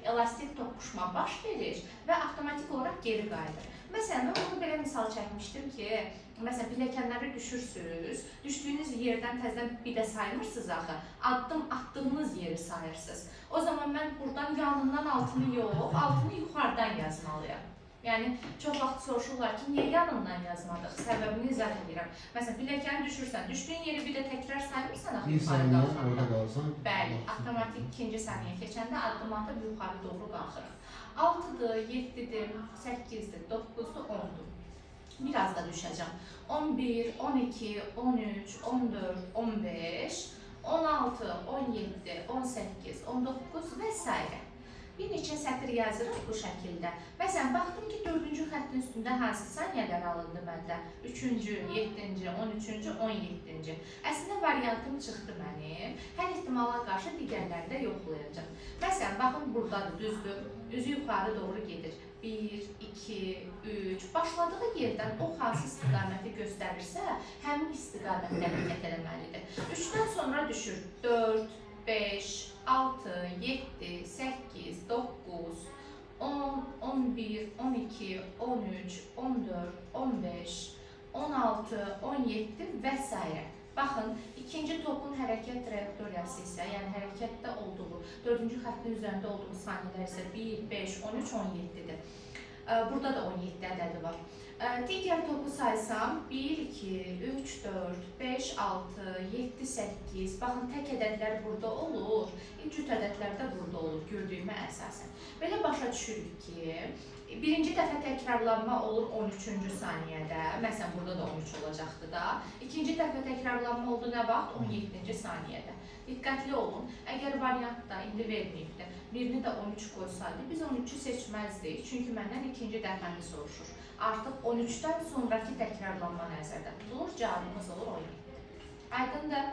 Elastik toqquşma baş verir və avtomatik olaraq geri qayıdır. Məsələn, mən bunu belə misal çəkmişdim ki, məsələn, pilləkənləri düşürsüz, düşdüyünüz yerdən təzədən bir də saymırsınız axı, addım atdığınız yeri sayırsınız. O zaman mən buradan yanından altını yox, altını yuxarıdan yazmalıyam. Yəni çox vaxt soruşurlar ki, niyə yanından yazmadıq? Səbəbini izah edirəm. Məsələn, pilləkəni düşürsən, düşdüyün yeri bir də təkrar saymırsan axı Bir yuxarı saniye qalxanda. orada kalsan. Bəli, avtomatik ikinci saniyə keçəndə addım atıb yuxarı doğru qalxırıq. 6-dır, 7-dir, 8-dir, 9-dur, 10-dur. Biraz da düşəcəm. 11, 12, 13, 14, 15, 16, 17, 18, 19 və s. Bir neçə sətir yazırıq bu şəkildə. Məsələn, baxdım ki, 4-cü xəttin üstündə hansı saniyələr alındı məndə? 3-cü, 7-ci, 13-cü, 17-ci. Əslində variantım çıxdı mənim. Hər ehtimala qarşı digərlərini də yoxlayacağam. Məsələn, baxın burdadır, düzdür. Üzü yuxarı doğru gedir. 1, 2, 3. Başladığı yerdən o hansı istiqaməti göstərirsə, həmin istiqamətdə hərəkət eləməlidir. 3-dən sonra düşür. 4, 5, 6, 7, 8, 9, 10, 11, 12, 13, 14, 15, 16, 17 və s. Baxın, ikinci topun hərəkət trayektoriyası isə, yəni hərəkətdə olduğu, dördüncü xəttin üzərində olduğu saniyələr isə 1, 5, 13, 17-dir. Burada da 17 ədədi var. Digər topu saysam 1, 2, 3, 4, 5, 6, 7, 8. Baxın, tək ədədlər burada olur, cüt ədədlər də burada olur gördüyümə əsasən. Belə başa düşürük ki, birinci dəfə təkrarlanma olur 13-cü saniyədə. Məsələn, burada da 13 olacaqdı da. İkinci dəfə təkrarlanma oldu nə vaxt? 17-ci saniyədə. Diqqətli olun. Əgər variantda indi verməyibdi, birini də 13 qoysaydı, biz 13-ü seçməzdik. Çünki məndən ikinci dəfəni soruşur. Artıq 13-dən sonrakı təkrarlanma nəzərdə tutulur. Cavabımız olur 17. Aydındır?